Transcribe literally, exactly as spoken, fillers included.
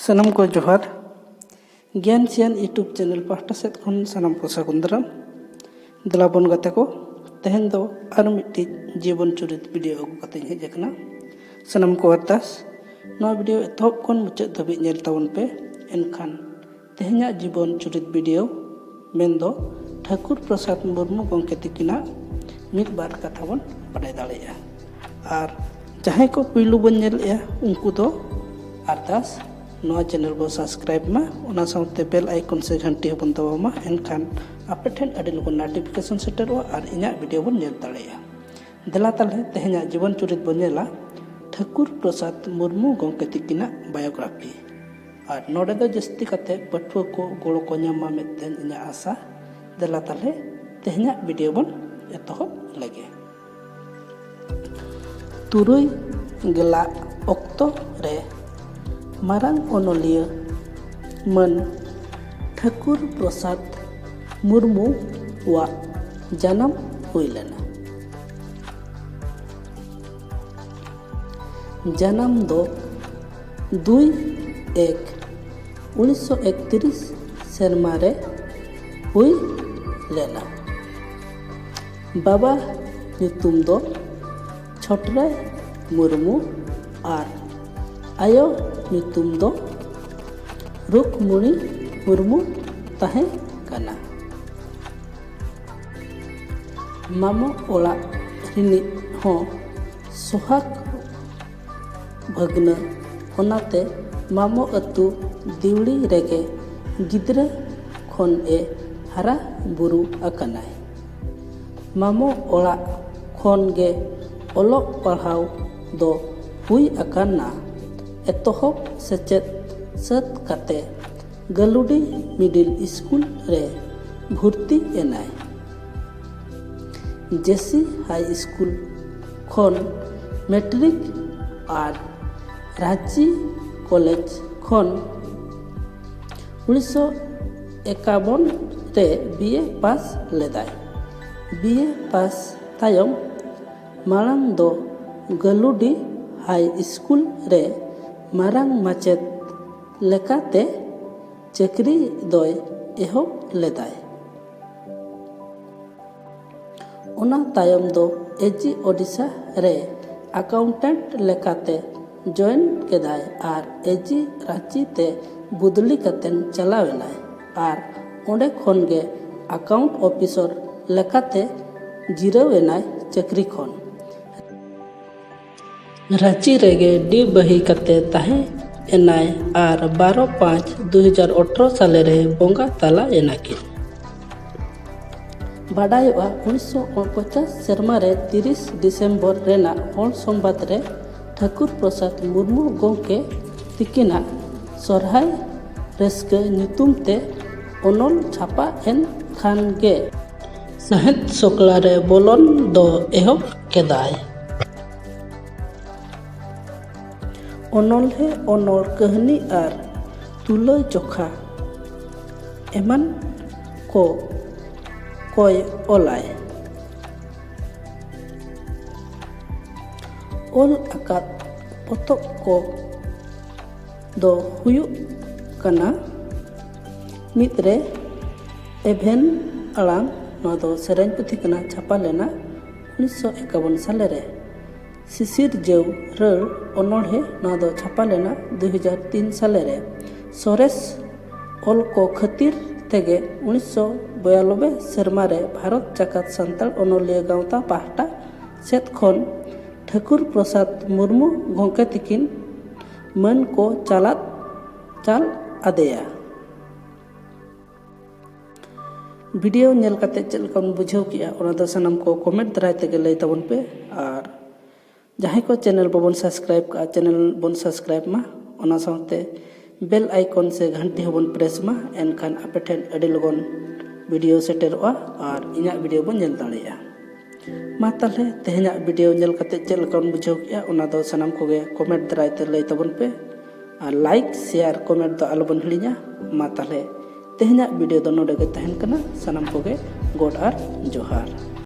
ᱥᱟᱱᱟᱢ ᱠᱚ ᱡᱚᱦᱟᱨ᱾ ᱜᱮᱭᱟᱱ ᱥᱤᱭᱟᱱ YouTube ᱪᱮᱱᱮᱞ ᱯᱟᱦᱴᱟ ᱥᱮᱫ ᱠᱷᱚᱱ ᱥᱟᱱᱟᱢ ᱠᱚ ᱥᱟᱹᱜᱩᱱ ᱫᱟᱨᱟᱢ᱾ ᱫᱮᱞᱟ ᱵᱚᱱ ᱜᱟᱛᱮ ᱠᱚ, ᱛᱮᱦᱮᱧ ᱫᱚ ᱟᱨ ᱢᱤᱫᱴᱤᱡ ᱡᱤᱵᱚᱱ ᱪᱩᱨᱤᱛ ᱵᱷᱤᱰᱤᱭᱳ ᱟᱹᱜᱩ ᱠᱟᱛᱮᱧ ᱦᱮᱡ ᱟᱠᱟᱱᱟ᱾ ᱥᱟᱱᱟᱢ ᱠᱚ ᱟᱨᱫᱟᱥ, ᱱᱚᱣᱟ ᱵᱷᱤᱰᱤᱭᱳ ᱮᱛᱚᱦᱚᱵ ᱠᱷᱚᱱ ᱢᱩᱪᱟᱹᱫ ᱫᱷᱟᱹᱵᱤᱡ ᱧᱮᱞ ᱛᱟᱵᱚᱱ ᱯᱮ, ᱮᱱᱠᱷᱟᱱ ᱛᱮᱦᱮᱧᱟᱜ ᱡᱤᱵᱚᱱ ᱪᱩᱨᱤᱛ ᱵᱷᱤᱰᱤᱭᱳ ᱢᱮᱱᱫᱚ ᱴᱷᱟᱹᱠᱩᱨ ᱯᱨᱚᱥᱟᱫᱽ ᱢᱩᱨᱢᱩ ᱜᱚᱢᱠᱮ ᱛᱤᱠᱤᱱᱟᱜ ᱢᱤᱫ ᱵᱟᱨ ᱠᱟᱛᱷᱟ ᱵᱚᱱ ᱵᱟᱰᱟᱭ ᱫᱟᱲᱮᱭᱟᱜᱼᱟ᱾ ᱟᱨ ᱡᱟᱦᱟᱸᱭ ᱠᱚ ᱯᱩᱭᱞᱩ ᱵᱚᱱ ᱧᱮᱞᱮᱜᱼᱟ, ᱩᱱᱠᱩ ᱫᱚ ᱟᱨᱫᱟᱥ ᱱᱚᱣᱟ ᱪᱮᱱᱮᱞ ᱵᱚᱱ ᱥᱟᱵᱥᱠᱨᱟᱭᱤᱵ ᱢᱟ, ᱚᱱᱟ ᱥᱟᱶᱛᱮ ᱵᱮᱞ ᱟᱭᱠᱚᱱ ᱥᱮ ᱜᱷᱟᱱᱴᱤ ᱦᱚᱸᱵᱚᱱ ᱫᱟᱵᱟᱣ ᱢᱟ, ᱮᱱᱠᱷᱟᱱ ᱟᱯᱮ ᱴᱷᱮᱱ ᱟᱹᱰᱤ ᱞᱚᱜᱚᱱ ᱱᱳᱴᱤᱯᱷᱤᱠᱮᱥᱚᱱ ᱥᱮᱴᱮᱨᱚᱜᱼᱟ ᱟᱨ ᱤᱧᱟᱹᱜ ᱵᱷᱤᱰᱤᱭᱳ ᱵᱚᱱ ᱧᱮᱞ ᱫᱟᱲᱮᱭᱟᱜᱼᱟ᱾ ᱫᱮᱞᱟ ᱛᱟᱦᱞᱮ ᱛᱮᱦᱮᱧᱟᱜ ᱡᱤᱵᱚᱱ ᱪᱩᱨᱤᱛ ᱵᱚᱱ ᱧᱮᱞᱟ ᱴᱷᱟᱹᱠᱩᱨ ᱯᱨᱚᱥᱟᱫᱽ ᱢᱩᱨᱢᱩ ᱜᱚᱢᱠᱮ ᱛᱤᱠᱤᱱᱟᱜ ᱵᱟᱭᱳᱜᱨᱟᱯᱷᱤ᱾ ᱟᱨ ᱱᱚᱰᱮ ᱫᱚ ᱡᱟᱹᱥᱛᱤ ᱠᱟᱛᱮ ᱯᱟᱹᱴᱷᱩᱣᱟᱹ ᱠᱚ ᱜᱚᱲᱚ ᱠᱚ ᱧᱟᱢ ᱢᱟ ᱢᱮᱱᱛᱮ ᱤᱧᱟᱹᱜ ᱟᱥᱟ᱾ ᱫᱮᱞᱟ ᱛᱟᱦᱞᱮ ᱛᱮᱦᱮᱧᱟᱜ ᱵᱷᱤᱰᱤᱭᱳ ᱵᱚᱱ ᱮᱛᱚᱦᱚᱵ ᱞᱮᱜᱮ᱾ ᱛᱩᱨᱩᱭ ᱜᱮᱞᱟᱜ ᱚᱠᱛᱚ ᱨᱮ ᱢᱟᱨᱟᱝ ᱚᱱᱚᱞᱤᱭᱟᱹ ᱢᱟᱹᱱ ᱴᱷᱟᱹᱠᱩᱨ ᱯᱨᱚᱥᱟᱫᱽ ᱢᱩᱨᱢᱩᱣᱟᱜ ᱡᱟᱱᱟᱢ ᱦᱩᱭ ᱞᱮᱱᱟ᱾ ᱡᱟᱱᱟᱢ ᱫᱚ ᱫᱩᱭ ᱮᱠ ᱩᱱᱤᱥᱥᱚ ᱮᱠᱛᱤᱨᱤᱥ ᱥᱮᱨᱢᱟ ᱨᱮ ᱦᱩᱭ ᱞᱮᱱᱟ᱾ ᱵᱟᱵᱟ ᱧᱩᱛᱩᱢ ᱫᱚ ᱪᱷᱚᱴᱨᱟᱭ ᱢᱩᱨᱢᱩ ᱟᱨ ᱟᱭᱳ ᱧᱩᱛᱩᱢ ᱫᱚ ᱨᱩᱠᱢᱩᱱᱤ ᱢᱩᱨᱢᱩ ᱛᱟᱦᱮᱸ ᱠᱟᱱᱟ᱾ ᱢᱟᱢᱚ ᱚᱲᱟᱜ ᱨᱤᱱᱤᱡ ᱦᱚᱸ ᱥᱚᱦᱟᱜᱽ ᱵᱷᱟᱹᱜᱽᱱᱟᱹ, ᱚᱱᱟᱛᱮ ᱢᱟᱢᱚ ᱟᱹᱛᱩ ᱫᱤᱣᱲᱤ ᱨᱮᱜᱮ ᱜᱤᱫᱽᱨᱟᱹ ᱠᱷᱚᱱ ᱮ ᱦᱟᱨᱟ ᱵᱩᱨᱩ ᱟᱠᱟᱱᱟᱭ᱾ ᱢᱟᱢᱚ ᱚᱲᱟᱜ ᱠᱷᱚᱱ ᱜᱮ ᱚᱞᱚᱜ ᱯᱟᱲᱦᱟᱣ ᱫᱚ ᱦᱩᱭ ᱟᱠᱟᱱᱟ᱾ ᱮᱛᱚᱦᱚᱵ ᱥᱮᱪᱮᱫ ᱥᱟᱹᱛ ᱠᱟᱛᱮ ᱜᱟᱹᱞᱩᱰᱤ ᱢᱤᱰᱤᱞ ᱥᱠᱩᱞ ᱨᱮ ᱵᱷᱩᱨᱛᱤ ᱮᱱᱟᱭ᱾ ᱡᱮᱥᱤ ᱦᱟᱭ ᱥᱠᱩᱞ ᱠᱷᱚᱱ ᱢᱮᱴᱨᱤᱠ ᱟᱨ ᱨᱟᱸᱪᱤ ᱠᱚᱞᱮᱡᱽ ᱠᱷᱚᱱ ᱩᱱᱤᱥᱥᱚ ᱮᱠᱟᱵᱚᱱ ᱨᱮ ᱵᱤ.ᱮ. ᱯᱟᱥ ᱞᱮᱫᱟᱭ᱾ ᱵᱤ.ᱮ. ᱯᱟᱥ ᱛᱟᱭᱚᱢ ᱢᱟᱲᱟᱝ ᱫᱚ ᱜᱟᱹᱞᱩᱰᱤ ᱦᱟᱭ ᱥᱠᱩᱞ ᱨᱮ ᱢᱟᱨᱟᱝ ᱢᱟᱪᱮᱫ ᱞᱮᱠᱟᱛᱮ ᱪᱟᱹᱠᱨᱤ ᱫᱚᱭ ᱮᱦᱚᱵ ᱞᱮᱫᱟᱭ᱾ ᱚᱱᱟ ᱛᱟᱭᱚᱢ ᱫᱚ ᱮᱡᱤ ᱳᱰᱤᱥᱟ ᱨᱮ ᱟᱠᱟᱣᱩᱱᱴᱮᱱᱴ ᱞᱮᱠᱟᱛᱮ ᱡᱚᱭᱮᱱ ᱠᱮᱫᱟᱭ ᱟᱨ ᱮᱡᱤ ᱨᱟᱸᱪᱤ ᱛᱮ ᱵᱚᱫᱞᱤ ᱠᱟᱛᱮᱱ ᱪᱟᱞᱟᱣ ᱮᱱᱟᱭ ᱟᱨ ᱚᱸᱰᱮ ᱠᱷᱚᱱ ᱜᱮ ᱟᱠᱟᱣᱩᱱᱴ ᱚᱯᱷᱤᱥᱚᱨ ᱞᱮᱠᱟᱛᱮ ᱡᱤᱨᱟᱹᱣ ᱮᱱᱟᱭ ᱪᱟᱹᱠᱨᱤ ᱠᱷᱚᱱ᱾ ᱨᱟᱸᱪᱤ ᱨᱮᱜᱮ ᱰᱤ ᱵᱟᱹᱦᱤ ᱠᱟᱛᱮ ᱛᱟᱦᱮᱸ ᱮᱱᱟᱭ ᱟᱨ ᱵᱟᱨᱚ ᱯᱟᱸᱪ ᱫᱩ ᱦᱟᱡᱟᱨ ᱟᱴᱷᱨᱚ ᱥᱟᱞᱮ ᱨᱮ ᱵᱚᱸᱜᱟ ᱛᱟᱞᱟ ᱮᱱᱟᱠᱤᱱ᱾ ᱵᱟᱰᱟᱭᱚᱜᱼᱟ, ᱩᱱᱤᱥᱥᱚ ᱯᱚᱧᱪᱟᱥ ᱥᱮᱨᱢᱟ ᱨᱮ ᱛᱤᱨᱤᱥ ᱰᱤᱥᱮᱢᱵᱚᱨ ᱨᱮᱱᱟᱜ ᱦᱚᱲ ᱥᱚᱢᱵᱟᱫ ᱨᱮ ᱴᱷᱟᱹᱠᱩᱨ ᱯᱨᱚᱥᱟᱫᱽ ᱢᱩᱨᱢᱩ ᱜᱚᱢᱠᱮ ᱛᱤᱠᱤᱱᱟᱜ ᱥᱚᱨᱦᱟᱭ ᱨᱟᱹᱥᱠᱟᱹ ᱧᱩᱛᱩᱢ ᱛᱮ ᱚᱱᱚᱞ ᱪᱷᱟᱯᱟ ᱮᱱ ᱠᱷᱟᱱ ᱜᱮ ᱥᱟᱶᱦᱮᱫ ᱥᱚᱠᱲᱟ ᱨᱮ ᱵᱚᱞᱚᱱ ᱫᱚ ᱮᱦᱚᱵ ᱠᱮᱫᱟᱭ᱾ ᱚᱱᱚᱞᱦᱮ, ᱚᱱᱚᱞ, ᱠᱟᱹᱦᱱᱤ ᱟᱨ ᱛᱩᱞᱟᱹ ᱡᱚᱠᱷᱟ ᱮᱢᱟᱱ ᱠᱚ ᱠᱚᱭ ᱚᱞᱟᱭ᱾ ᱚᱞ ᱟᱠᱟᱫ ᱯᱚᱛᱚᱵ ᱠᱚ ᱫᱚ ᱦᱩᱭᱩᱜ ᱠᱟᱱᱟ, ᱢᱤᱫ ᱨᱮ ᱮᱵᱷᱮᱱ ᱟᱲᱟᱝ, ᱱᱚᱣᱟ ᱫᱚ ᱥᱮᱨᱮᱧ ᱯᱩᱛᱷᱤ ᱠᱟᱱᱟ, ᱪᱷᱟᱯᱟ ᱞᱮᱱᱟ ᱩᱱᱤᱥᱥᱚ ᱮᱠᱟᱵᱚᱱ ᱥᱟᱞᱮ ᱨᱮ᱾ ᱥᱤᱥᱤᱨ ᱡᱟᱹᱣ ᱨᱟᱹᱲ ᱚᱱᱚᱬᱦᱮ, ᱱᱚᱣᱟ ᱫᱚ ᱪᱷᱟᱯᱟ ᱞᱮᱱᱟ ᱫᱩ ᱦᱟᱡᱟᱨ ᱛᱤᱱ ᱥᱟᱞᱮ ᱨᱮ᱾ ᱥᱚᱨᱮᱥ ᱚᱞ ᱠᱚ ᱠᱷᱟᱹᱛᱤᱨ ᱛᱮᱜᱮ ᱩᱱᱤᱥᱥᱚ ᱵᱚᱭᱟᱱᱚᱵᱵᱳᱭ ᱥᱮᱨᱢᱟ ᱨᱮ ᱵᱷᱟᱨᱚᱛ ᱡᱟᱠᱟᱛ ᱥᱟᱱᱛᱟᱲ ᱚᱱᱚᱞᱤᱭᱟᱹ ᱜᱟᱶᱛᱟ ᱯᱟᱦᱴᱟ ᱥᱮᱫ ᱠᱷᱚᱱ ᱴᱷᱟᱹᱠᱩᱨ ᱯᱨᱚᱥᱟᱫᱽ ᱢᱩᱨᱢᱩ ᱜᱚᱢᱠᱮ ᱛᱤᱠᱤᱱ ᱢᱟᱹᱱ ᱠᱚ ᱪᱟᱞᱟᱫ, ᱪᱟᱞ ᱟᱫᱮᱭᱟ᱾ ᱵᱷᱤᱰᱤᱭᱳ ᱧᱮᱞ ᱠᱟᱛᱮ ᱪᱮᱫ ᱞᱮᱠᱟ ᱵᱚᱱ ᱵᱩᱡᱷᱟᱹᱣ ᱠᱮᱜᱼᱟ, ᱚᱱᱟ ᱫᱚ ᱥᱟᱱᱟᱢ ᱠᱚ ᱠᱚᱢᱮᱱᱴ ᱫᱟᱨᱟᱭ ᱛᱮᱜᱮ ᱞᱟᱹᱭ ᱛᱟᱵᱚᱱ ᱯᱮ᱾ ᱟᱨ ᱡᱟᱦᱟᱸᱭ ᱠᱚ ᱪᱮᱱᱮᱞ ᱵᱟᱵᱚᱱ ᱥᱟᱵᱥᱠᱨᱟᱭᱤᱵ ᱠᱟᱜᱼᱟ, ᱪᱮᱱᱮᱞ ᱵᱚᱱ ᱥᱟᱵᱥᱠᱨᱟᱭᱤᱵ ᱢᱟ, ᱚᱱᱟ ᱥᱟᱶᱛᱮ ᱵᱮᱞ ᱟᱭᱠᱚᱱ ᱥᱮ ᱜᱷᱟᱱᱴᱤ ᱦᱚᱸᱵᱚᱱ ᱯᱨᱮᱥ ᱢᱟ, ᱮᱱᱠᱷᱟᱱ ᱟᱯᱮ ᱴᱷᱮᱱ ᱟᱹᱰᱤ ᱞᱚᱜᱚᱱ ᱵᱷᱤᱰᱤᱭᱳ ᱥᱮᱴᱮᱨᱚᱜᱼᱟ ᱟᱨ ᱤᱧᱟᱹᱜ ᱵᱷᱤᱰᱤᱭᱳ ᱵᱚᱱ ᱧᱮᱞ ᱫᱟᱲᱮᱭᱟᱜᱼᱟ᱾ ᱢᱟ ᱛᱟᱦᱞᱮ ᱛᱮᱦᱮᱧᱟᱜ ᱵᱷᱤᱰᱤᱭᱳ ᱧᱮᱞ ᱠᱟᱛᱮ ᱪᱮᱫ ᱞᱮᱠᱟ ᱵᱚᱱ ᱵᱩᱡᱷᱟᱹᱣ ᱠᱮᱜᱼᱟ, ᱚᱱᱟ ᱫᱚ ᱥᱟᱱᱟᱢ ᱠᱚᱜᱮ ᱠᱚᱢᱮᱱᱴ ᱫᱟᱨᱟᱭ ᱛᱮ ᱞᱟᱹᱭ ᱛᱟᱵᱚᱱ ᱯᱮ᱾ ᱟᱨ ᱞᱟᱭᱤᱠ, ᱥᱮᱭᱟᱨ, ᱠᱚᱢᱮᱱᱴ ᱫᱚ ᱟᱞᱚᱵᱚᱱ ᱦᱤᱲᱤᱧᱟ᱾ ᱢᱟ ᱛᱟᱦᱞᱮ ᱛᱮᱦᱮᱧᱟᱜ ᱵᱷᱤᱰᱤᱭᱳ ᱫᱚ ᱱᱚᱰᱮ ᱜᱮ ᱛᱟᱦᱮᱱ ᱠᱟᱱᱟ᱾ ᱥᱟᱱᱟᱢ ᱠᱚᱜᱮ ᱜᱚᱰ ᱟᱨ ᱡᱚᱦᱟᱨ᱾